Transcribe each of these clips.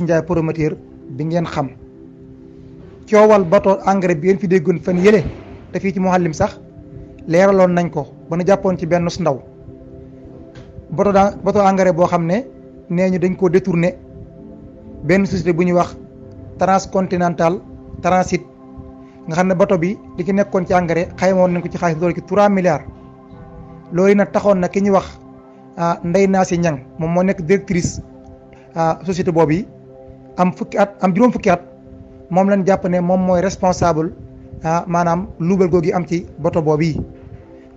Ndiaye promoteur bi ngeen xam coowal bato engrais bi ngeen fi déggoon fan yële te fii ci Mouhalim sax leeraloon nañ ko ba nu jàppoon ci benn su ndaw bato engrais boo xam ne nee ñu dañ koo détourné benn société bu ñuy wax transcontinental transit nga xam ne bato bi li ci nekkoon ci engrais xaymoon nañ ko ci xaalis loolu ci 3 milliards loolu nag taxoon na ki ñuy wax Ndeye Naasi Ñang moom moo nekk directrice société boobu yi am juróom fukki at moom lañ jàpp ne moom mooy responsable maanaam luubal googu am ci bato boobu yi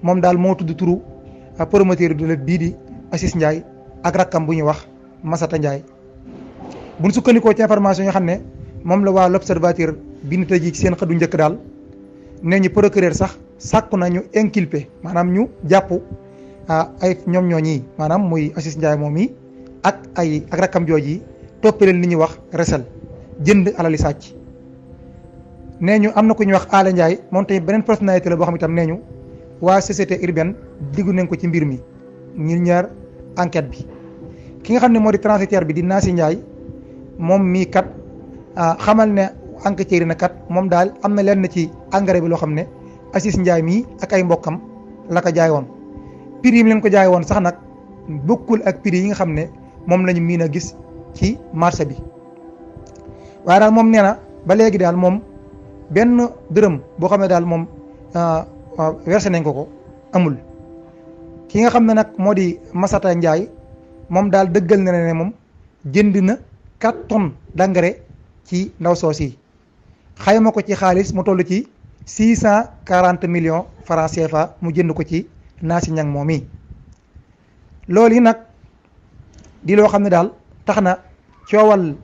moom daal moo tudd turu promoteur de bii di Assis Ndiaye ak rakkam bu ñuy wax Masata Ndiaye buñ sukkandikoo ci information yoo xam ne moom la waa l'observateur bi ñu tëj ci seen xëdu njëkk daal nee ñu procureur sax sàkku na ñu inculpé maanaam ñu jàpp ay ñoom ñooñi maanaam muy Assis Ndiaye moom yi ak rakkam jooj yi toppee leen li ñuy wax recel jënd alali sàcc nee ñu am na ku ñuy wax Aala Ndiaye moom tamit beneen personnalité la boo xam itam nee ñu waa société urbaine diggu nañ ko ci mbir mi ñu ñaar enquête bi ki nga xam ne moo di transitaire bi di Naasi Ndiaye moom mii kat xamal ne enquêteurs yi na kat moom daal am na lenn ci engrais bi loo xam ne Assis Ndiaye mii ak ay mbokkam la ko jaay woon prix yi mu leen ko jaay woon sax nag bokkul ak prix yi nga xam ne moom lañu miin a gis ci marché bi waaye daal moom nee na ba léegi daal moom benn dërëm boo xam ne daal moom versé nañ ko amul ki nga xam ne nag moo di Masata Ndiaye moom daal dëggal na ne moom jënd na 4 tonnes d'engrais ci ndaw soos yi xayma ko ci xaalis mu toll ci 640 millions francs CFA mu jënd ko ci Naasi Ñang moom yi loolu yi nag di loo xam ne daal tax na coowal